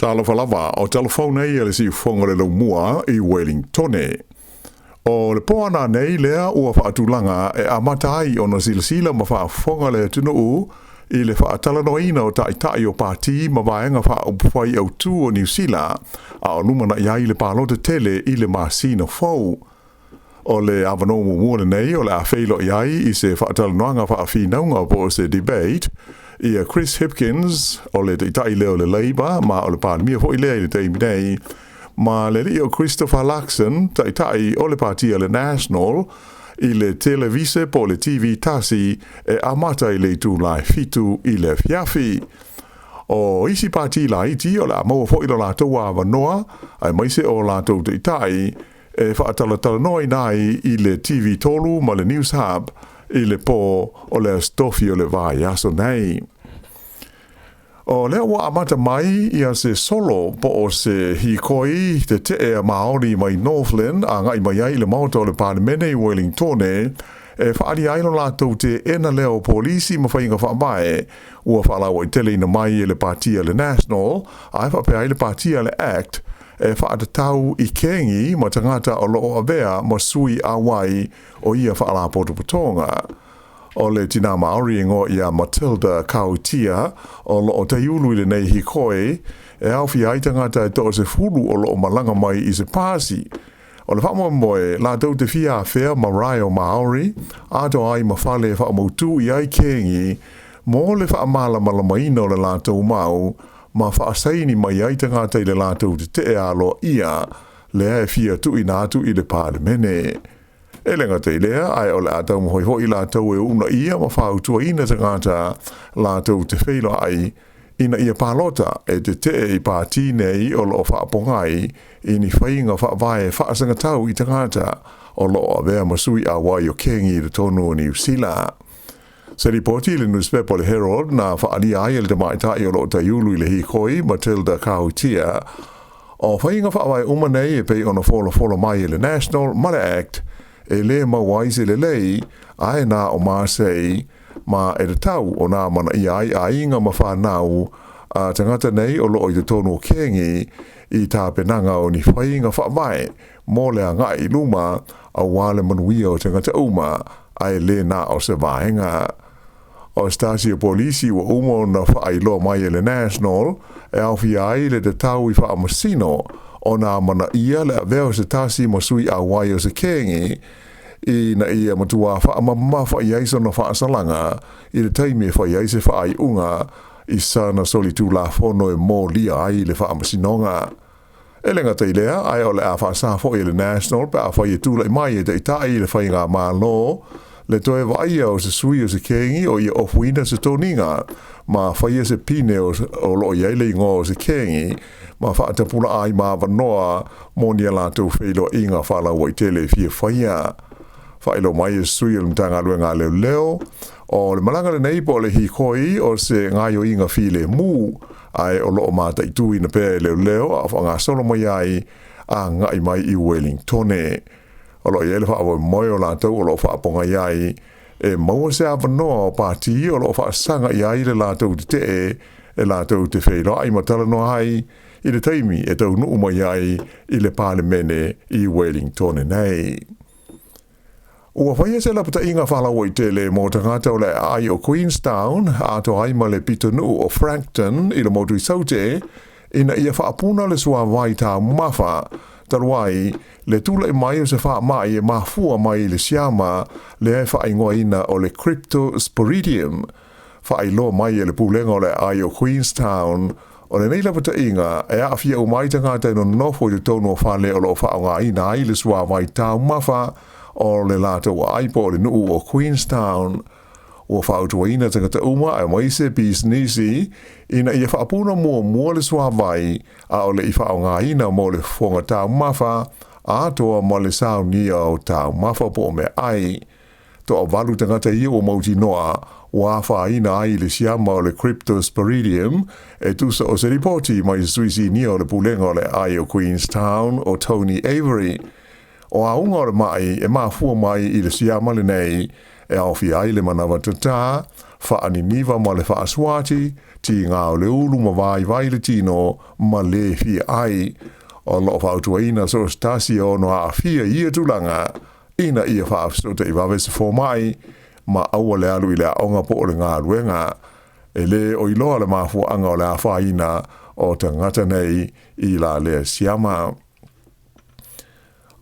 Talofa lava, o telefona ia le siufoga le laumua i Wellingtone. O le po ananei lea ua faatulaga e amata ai ona silasila ma faafofoga le atunuu i le faatalanoaina o taitai o pati ma vaega faaupufai autū o Niu Sila, a o lumanai ai le palota tele i le masina fou. O le avanoa muamua lenei o le a feiloai ai i se faatalanoaga faafinauga po o se debate ia Chris Hipkins, o le taitai lea o le Labour ma o le Palemia foi lea i le taimi nei, ma le alii o Christopher Luxon, taitai o le pati a le National, i le televise po o le TV tasi e amata i le itula e 7 i le afiafi. O isi pati laiti o le a maua foi lo latou avanoa aemaise o latou taitai e faatalatalanoaina ai i le TV 3 ma le News Hub i le pō o le Aso Tofi o le vaiaso nei. O lea ua amata mai ia se solo po o se hīkoi tetee a Māori mai Northland agai mai ai i le Maota o le Palemene i Wellingtone e faaalia ai lo latou teena lea o polisi ma faiga faavae ua faalauaiteleina mai e le pati a le National ae faapea ai le pati a le Act e faatatau i kengi ma tagata o loo avea ma sui auai o ia faalapotopotoga. O le tinā Māori e igoa ia Matilda Kautia o loo taiulu i lenei hikoi e aofia ai tagata e 30 o loo malaga mai i se pasi. O le faamoemoe latou te fia afea marae o Māori atoa ai ma fale e faamautū i ai kengi mo le faamalamalamaina o le latou mau ma faasaini mai ai tagata i le latou tetee aloaia lea e fia tuuina atu i le Palemene. E le gata i lea, ae o le a taumafai foi latou e uunaia ma fautuaina tagata latou te feiloai ina ia palota e tetee i pati nei o loo faapogai i ni faiga faavae faasagatau i tagata o loo avea ma sui auai o kengi i totonu o Niu Sila. Se lipoti i le nusipepa o le Herald na faaalia ai e le tamaitai o loo taiulu i le hikoi Matilda Kahutia, o faiga faavae uma nei e pei ona folafola mai e le National ma le Act e lē maua ai se lelei ae na o masei ma e tatau ona amanaia ai aiga ma fanau a tagata nei o loo i totonu o kengi i tapenaga o ni faiga faavae mo le agai i luma auā le manuia o tagata uma ae lē na o se vaega. O se tasi o polisi ua uma ona faailoa mai e le National e aofia ai le tatau i faamasino ona amanaia le avea o se tasi ma sui auai o se kengi ina ia matuā faamamafa i ai sona faasalaga i le taimi e fai ai se faaiuga i sana solitulafono e molia ai le faamasinoga. E le gata i lea, ae o le a faasā foi e le National pe afai e tulai mai e taitai i le faigamalo le toe vaaia o se sui o se kengi o ia ofuina se toniga ma faia se pine o loo i ai le igoa o se kengi ma faatapulaa ai ma avanoa mo ni a latou feiloaiga faalauaitele e fia faia. Faailoa mai e se sui o le Matagaluega a Leoleo, o le malaga lenei po o le hikoi o se gaoioiga filemu, ae o loo mataituina pea e leoleo a o faagasolo mai ai agai mai i Wellingtone. O loo i ai le faamoemoe o latou o loo faapogai ai e maua se avanoa o pati o loo faasaga i ai le latou tetee e latou te feiloai ma talanoa ai i le taimi e taunuu mai ai i le Palemene i Wellingtone nei. Ua faia se lapataiga faalauaitele mo tagata o le aai o Queenstown atoa ai ma le pitonuu o Frankton i le motu i Saute ina ia faapuna le suavai taumafa talu ai le tulai mai o se faamai e mafua mai i le siama lea e faaigoaina o le Cryptosporidium. Faailoa mai e le Pulega o le Aai o Queenstown, o lenei lapataiga e aafia uma ai tagata e nonofo i totonu o fale o loo faaaogaina ai le suavai taumafa o le latou aai po o le nuu o Queenstown. Ua fautuaina tagata uma aemaise pisinisi ina ia faapuna muamua le suavai a o le i faaaogaina mo le fofoga taumafa atoa ma le saunia o taumafa po o meaai. Toavalu tagata ia ua mautinoa ua afaina ai i le siama o le Cryptosporidium e tusa o se lipoti mai se sui sinia o le Pulega o le Aai o Queenstown o Tony Avery. O auga o le mai e mafua mai i le siama lenei e aofia ai le manawa tatā, Faaniniva ma le faasuati, tigā o le ulu ma vaivai le tino ma lē fia ai. O lo o fautuaina so o se tasi e ono aafia i ia tulaga ina ia faafesootai vave se fomai ma aua le alu i le aoga po o le galuega. E lē o iloa le mafuaaga o le afaina o tagata nei i la lea siama.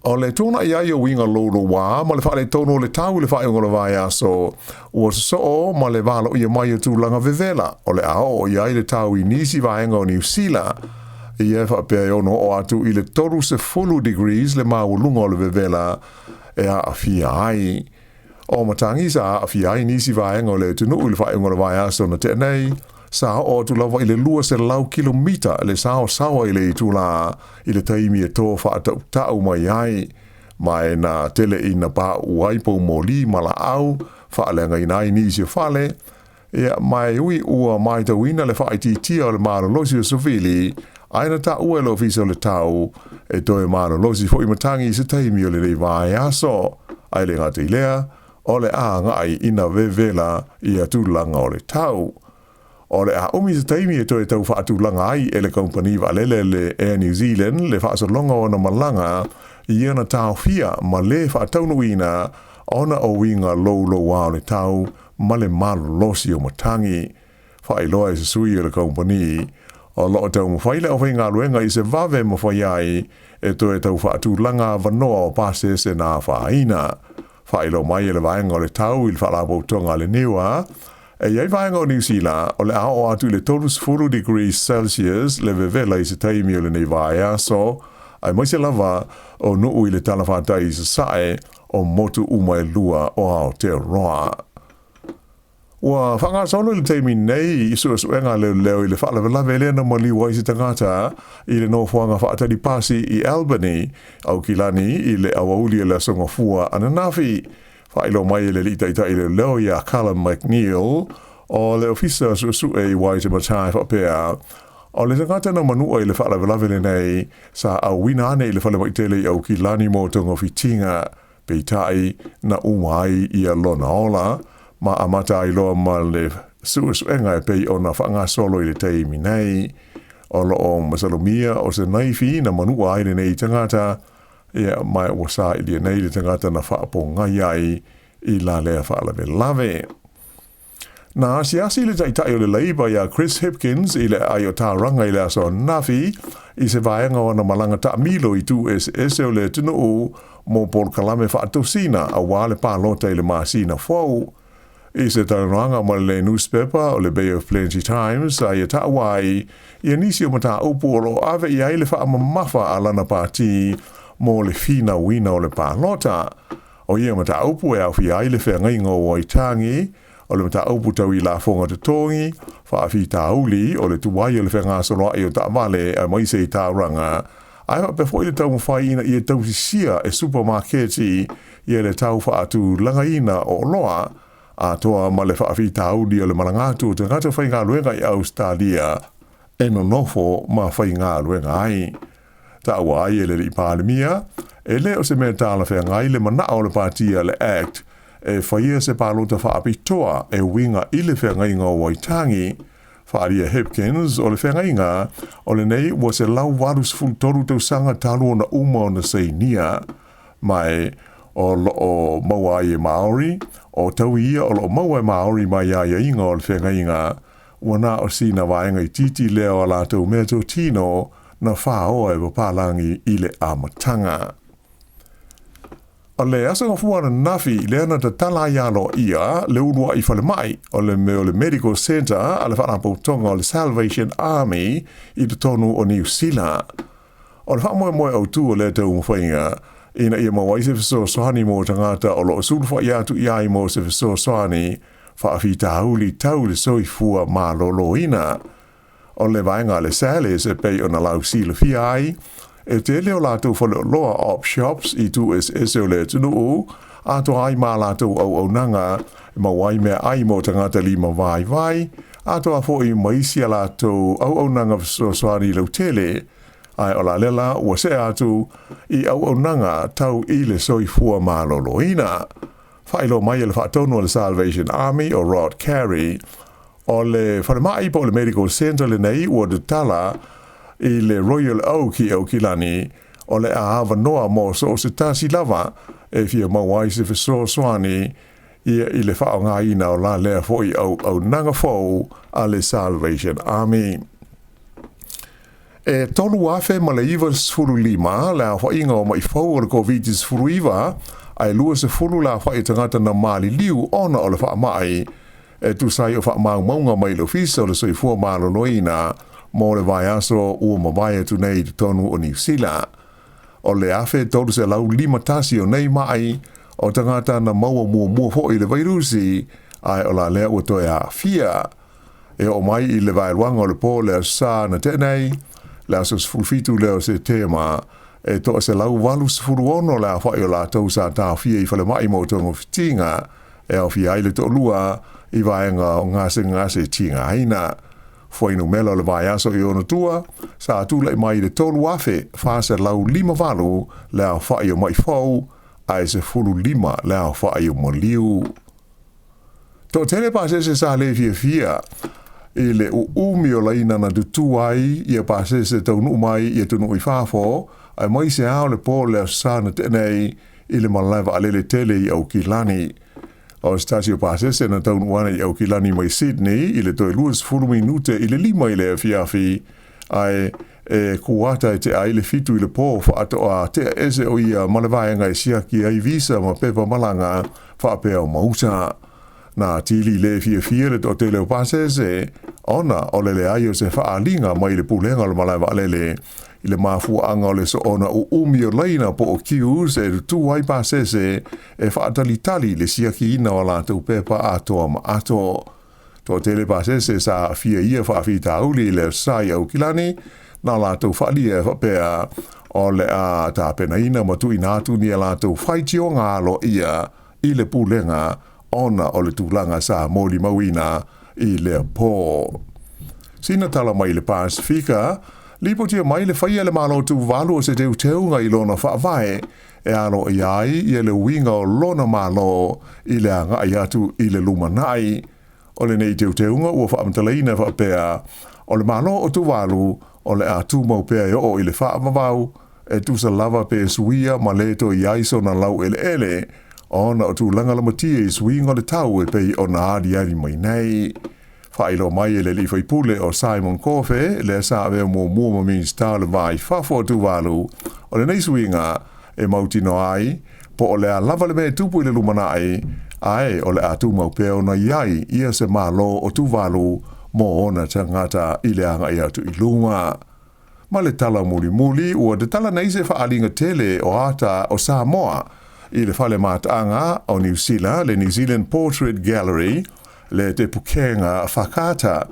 O le tuanai ai o uiga loulouā ma le faaletonu o le tau i le faaiuga o le vaiaso, ua sosoo ma le valoia mai o tulaga vevela o le a oo i ai le tau i nisi vaega o Niu Sila. Ia e faapea e ono oo atu i le 30 degrees le maualuga o le vevela e aafia ai. O matagi sa aafia ai nisi vaega o le atunuu i le faaiuga o le vaiaso na tea nei, sa oo atu lava i le 200 kilomita le saosaoa i le itulā i le taimi e to faatautau mai ai, ma e na tele ina pauu ai poumoli ma laau, faaleagaina ai nisi o fale, ia, ma e ui ua matauina le faaitiitia o le malolosi o sovili, ae na taua e le Ofisa o le Tau e toe malolosi foi matagi i se taimi o lenei vaiaso. Ae le gata i lea, o le a agai ina vevela ia tulaga o le tau. O le a umi se taimi e toe tau faatulaga ai e le kamupani vaalele le Air New Zealand le faasologa o ana malaga ia na taofia ma lē faataunuuina ona o uiga loulouā o le tau ma le malolosi o matagi. Faailoa e se sui o le kamupani, o lo o taumafai le aufaigaluega i se vave e mafai ai e toe tau faatulaga avanoa o pasese na afaina. Faailoa mai e le Vaega o le Tau i le Faalapotopotoga a le NEWA, e i ai vaega o Niu Sila o le a oo atu i le 30 degrees Celsius le vevela i se taimi o lenei vaiaso, aemaise lava o nuu i le talafatai i sasae o motu uma e lua o Aotearoa. Ua faagasolo i le taimi nei i suesuega a leoleo i le faalavelave lea na maliu ai se tagata i le nofoaga faatali pasi i Albany, Aukilani i le aoauli o le Aso Gafua ananafi. Faailoa mai e le alii taitai leoleo iā Callum McNeil o le Ofisa Suesue i Waitematā e faapea, O le tagata na manua i le faalavelave lenei sa auina ane i le falemai tele i Aukilani mo togafitiga, Peitai, na uma ai ia lona ola, ma amata ai loa ma le suesuega e pei ona faagasolo i le taimi nei. O lo o masalomia o se naifi na manua ai lenei tagata, ia, ma ua sailia nei le tagata na faapogai ai i la lea faalavelave. Na asiasi le Taitai o le Labour iā Chris Hipkins i le aai o Tauranga i le aso ananafi i se vaega o ana malaga taamilo i itu eseese o le atunuu mo polokalame faatosina aua le palota i le masina fou. I se talanoaga ma le nusipepa o le Bay of Plenty Times sa ia taua ai ia nisi o mataupu o lo o ave i ai le faamamafa a lana pati mo le finauina o le palota. O ia mataupu e aofia ai le feagaiga o Waitangi, o le mataupu tau i lafoga totogi, faafitauli o le tuai o le fegasoloai o taavale aemaise i Tauranga, ae faapea foi le taumafai ina ia tausisia e supamaketi ia le tau faatulagaina o oloa, atoa ma le faafitauli o le malaga atu o tagata faigaluega i Ausetalia e nonofo ma faigaluega ai. Taua ai e le Alii Palemia, e le o se mea talafeagai le manao o le patia le Act e faia se palota faapitoa e uiga i le feagaiga o Waitangi, faaalia Hipkins, o le feagaiga o lenei ua 183 tausaga talu ona uma ona sainia, ma e o lo o maua ai e Māori, o taui ia o lo o maua e Māori mai aiaiga o le feagaiga, ua na o sina vaega itiiti lea o a latou meatotino na faoa e papalagi i le amataga. O le aso gafua ananafi lea na tatala ai aloaia le uluai falemai o le mea o le Medical Centre a le Faalapotopotoga o le Salvation Army i totonu o Niu Sila. O le faamoemoe autu o lea taumafaiga ina ia maua ai se fesoasoani mo tagata o lo o sulufai atu i ai mo se fesoasoani faafitauli tau le soifua maloloina. O le vaega a le Sally's e pei ona lausilafia ai, e tele o latou faleoloa op shops i itu eseese o le atunuu, atoa ai ma latou auaunaga e maua ai meaai mo tagata lima vaivai, atoa foi ma isi a latou auaunaga fesoasoani lautele, ae o la lea la ua see atu i auaunaga tau i le soifua maloloina. Faailoa mai e le Faatonu o le Salvation Army o Rod Carey, o le falemai po o le Medical Centre lenei ua tatala i le Royal Oak i Aukilani, o le a avanoa mo so o se tasi lava e fia maua ai se fesoasoani ia i le faaaogaina o la lea foi auaunaga fou a le Salvation Army. E 3,095 le aofaiga o ma'i fou o le Koviti-19, ae 20 le aofai o tagata na maliliu ona o le faamai, e tusa ai o faamaumauga mai le Ofisa o le Soifua Maloloina mo le vaiaso ua mavae atu nei i totonu o Niu Sila. O le 1,351 o nei ma'i o tagata na maua muamua foi i le vairusi, ae o la lea ua toe aafia. E oo mai i le vaeluaga o le po o le Aso Sa na tea nei, le aso 17 lea o Setema, e 186 le aofai o latou sa taofia i falemai mo togafitiga, e aofia ai le toalua i vaega o gasegase tigaina. Fuainumela o le vaiaso i ona tua, sa tulai mai i le 3,458 le aofai o ma'i fou, ae 15 le aofai o maliu. Toatele pasese sa le fiafia i le uumi o laina na tutū ai ia pasese taunuu mai i atunuu i fafo, aemaise lava o le po o le Aso Sa na tea nei i le malae vaalele tele i Aukilani. O se tasi o pasese na taunuu ana i Aukilani mai Sydney i le toe 20 minute i le 5 i le afiafi, ae e kuata e tea ai le 7 i le po faatoa tea ese o ia ma le vaega e siaki ai visa ma pepa malaga faapea o mauta. Na atili le fiafia le toatele o pasese ona o le leai o se faaaliga mai le Pulega o le Malae Vaalele i le mafuaaga o le soona uumi o laina po o queues e tutū ai pasese e faatalitali i le siakiina o a latou pepa atoa ma ato. Toatele pasese sa aafia i ia faafitauli i le Aso Sa i Aukilani, na latou faalia e faapea o le a tapenaina ma tuuina atu ni a latou faitioga aloaia i le Pulega ona o le tulaga sa molimauina i lea po. Sina tala mai i le Pasefika, lipotia mai le faia e le Malo Tuvalu o se teuteuga i lona faavae e aloaia ai ia le uiga o lona Malo i le agai atu i le lumanai. O lenei teuteuga ua faamatalaina e faapea, o le Malo o Tuvalu o le a tumau pea e oo i le faavavau, e tusa lava pe suia ma le toe i ai sona laueleele, ona o tulaga lamatia i suiga o le tau e pei ona aliali mai nei. Faailoa mai e le alii faipule o Simon Kofe, lea sa avea muamua ma Minisita o le Va i Fafo o Tuvalu, o lenei suiga e mautinoa ai po o le a lava le mea e tupu i le lumanai, ae o le a tumau pea ona i ai ia se Malo o Tuvalu mo ona tagata i le agai atu i luma. Ma le tala mulimuli, ua tatala nei se faaaliga tele o ata o Samoa i le Fale Mataaga o Niu Sila, le New Zealand Portrait Gallery, le Te Pukenga Whakaata.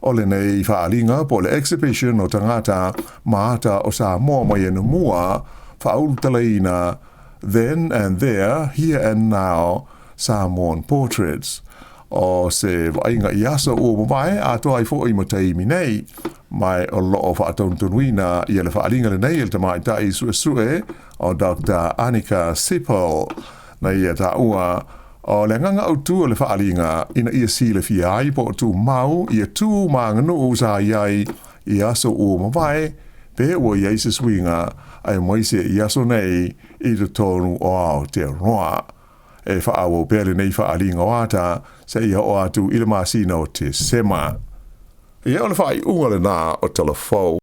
O lenei faaaliga po o le exhibition o tagata ma ata o Samoa mai anamua, faaulutalaina Then and There, Here and Now, Samoan Portraits. O se vaaiga i aso ua mavae atoa ai foi ma taimi nei, ma o lo o faatonutonuina ia le faaaliga lenei e le tamaitai suesue o Doctor Anika Sipple. Na ia taua o le agaga autu o le faaaliga ina ia silafia ai po o tumau ia tu ma aganuu sa i ai i aso ua mavae, pe ua i ai se suiga aemaise i aso nei i totonu o Aotearoa. E faaauau pea lenei faaaliga o ata seia oo atu i le masina o Tesema. Ia, o le faaiuga lena o Tala Fou.